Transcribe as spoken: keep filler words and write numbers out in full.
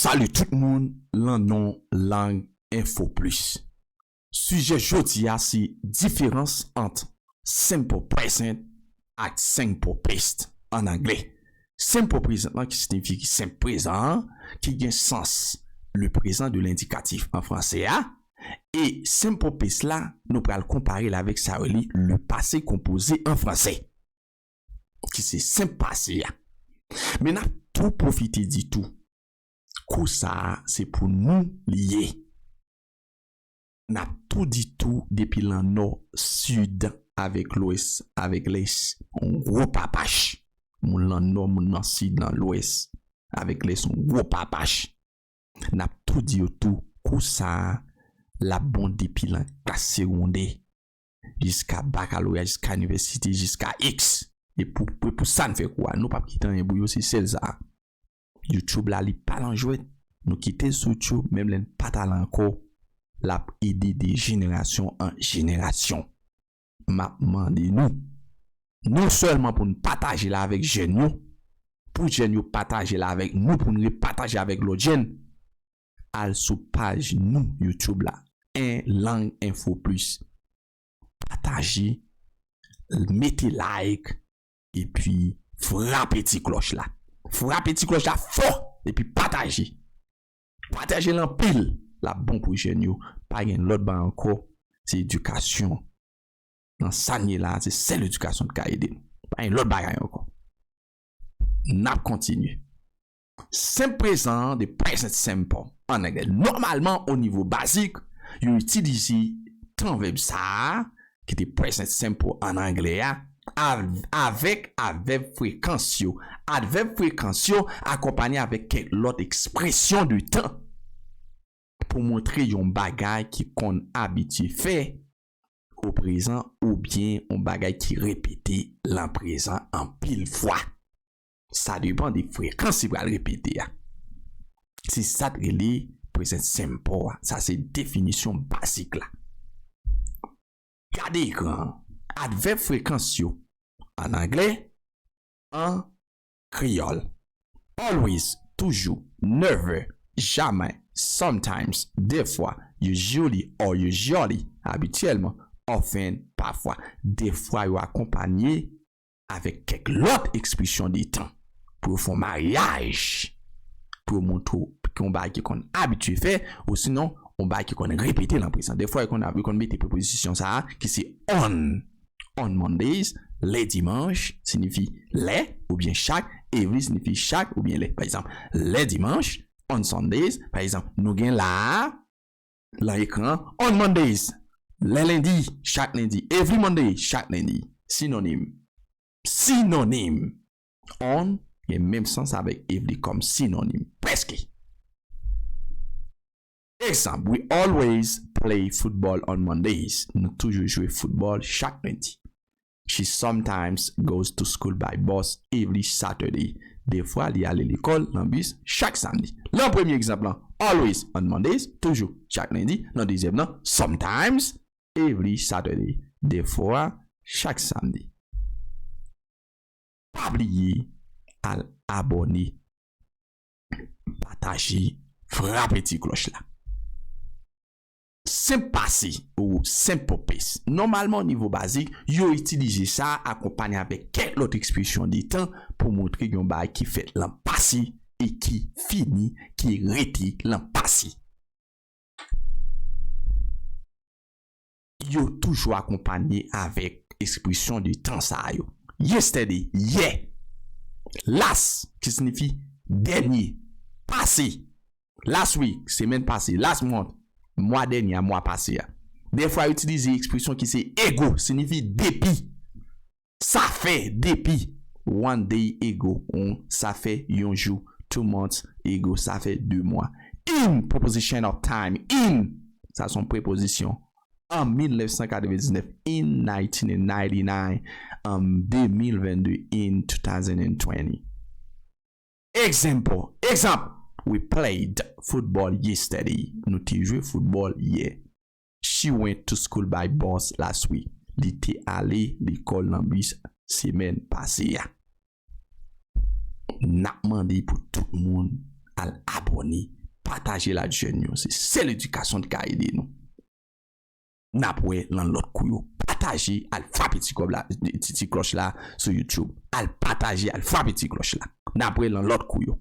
Salut tout moun, lan non Lang Enfo Plis. Sijè jodi a se diferans ant simple present ak simple past an anglè. Simple present lan ki siyifi ki senp prezan an, ki gen sans le présent de l'indicatif an franse a, e simple past la, nou pral konpare l avèk sa yo rele le passé composé an franse, ki se senp pase a. Men n ap tou pwofite di tou, kou sa a se pou nou li ye. N ap tou di tou depi lan nò, sid, avèk lwès, avèk lès, yon gwo papach. Moun lan nò, moun lan sid, lan lwès, avèk lès, yon gwo papach. N ap tou di yo tou, kou sa a, l ap bon depi lan klas segondè, jiska bakaloreya, jiska inivèsite, jiska X. E pou, e pou sa n fè kou a, nou p ap kite anyen pou yo, se sèl sa a. YouTube la, li pa lan jwèt. Nou kite l sou YouTube, menm lè n pa t al ankò, l ap ede de jenerasyon an jenerasyon. M ap mande nou, non sèlman pou n pataje l avèk jèn yo, pou jèn yo pataje l avèk nou, pou n repataje avèk lòt jèn, al sou paj nou YouTube la, En Lang Enfo Plis. Pataje, mete like, epi frape ti klòch la. Frape ti klòch la fò, epi pataje. Pataje l anpil, l ap bon pou jèn yo. Pa gen lòt bagay ankò, se edikasyon. Nan sa n ye la, se sèl edikasyon ki ka ede nou. Pa gen lòt bagay ankò. N ap kontinye. Senp prezan an, the present simple, an anglè. Nòmalman, o nivo bazik, yo itilize tan vèb sa a, ki te present simple an anglè a, av-, avèk avèb frekans yo. Advèb frekans yo akonpanye avèk kèk lòt ekspresyon de tan pou montre yon bagay ki konn abitye fè o prezan oubyen yon bagay ki repete lan prezan anpil fwa. Sa depann de frekans li pral repete a. Se sa k rele present simple a. Sa se definisyon bazik la. Gade ekran an. Advèb frekans yo an anglè, an kreyòl. Always, toujou, never, jamè, sometimes, dèfwa, usually or usually, abityèlman, often, pafwa. Dèfwa yo akonpanye avèk kèk lòt ekspresyon de tan pou yo fè yon maryaj, pou yo montre w yon bagay ki konn abitye fè, osinon yon bagay ki konn repete lan prezan. Dèfwa, yo konn, yo konn mete prepozisyon sa a, ki se on. On Mondays, lè dimanch, siyifi lè oubyen chak, every siyifi chak oubyen lè. Pa egzanp, lè dimanch, on Sundays, pa egzanp, nou gen la a, lan ekran, on Mondays, lè lendi, chak lendi, every Monday, chak lendi. Sinonim. Sinonim. On gen menm sans avèk every kòm sinonim. Prèske. Egzanp, we always play football on Mondays. Nou toujou jwe foutbòl chak lendi. She sometimes goes to school by bus every Saturday. Dèfwa, li ale lekòl lan bis chak samdi. Lan premye egzanp lan, always on Mondays, toujou, chak lendi. Lan dezyèm lan, sometimes, every Saturday, dèfwa, chak samdi. Pa bliye al abòne, pataje, frape ti klòch la. Senp pase ou senp pwopes. Nòmalman, o nivo bazik, yo itilize sa akonpanye avèk kèk lòt ekspresyon de tan pou montre yon bagay ki fèt lan pase e ki fini, ki rete lan pase. Yo toujou akonpanye avèk ekspresyon de tan sa yo. Yesterday, yè. Last, ki siyifi dènye, pase. Last week, semèn pase. Last month, mwa dènye a, mwa pase a. Dèfwa, yo itilize ekspresyon ki se ago, siyifi depi. Sa fè, depi. One day ago, on, sa fè yon jou. Two months ago, sa fè de mwa. In, preposition of time. In, sa se yon prepozisyon. An mil nèf san katrevendiznèf, in nineteen ninety-nine, an de mil vennde, in two thousand and twenty. Example, egzanp, we played football yesterday. Nou te jwe foutbòl yè. She went to school by bus last week. Li te ale lekòl nan bis semèn pase a. N ap mande pou tout moun al abòne, pataje l ak jèn yo. Se sèl edikasyon ki ka ede nou. N ap wè lan lòt kou yo. Pataje, al frape ti kòb la, ti, ti klòch la sou YouTube. Al pataje, al frape ti klòch la. N ap wè lan lòt kou yo.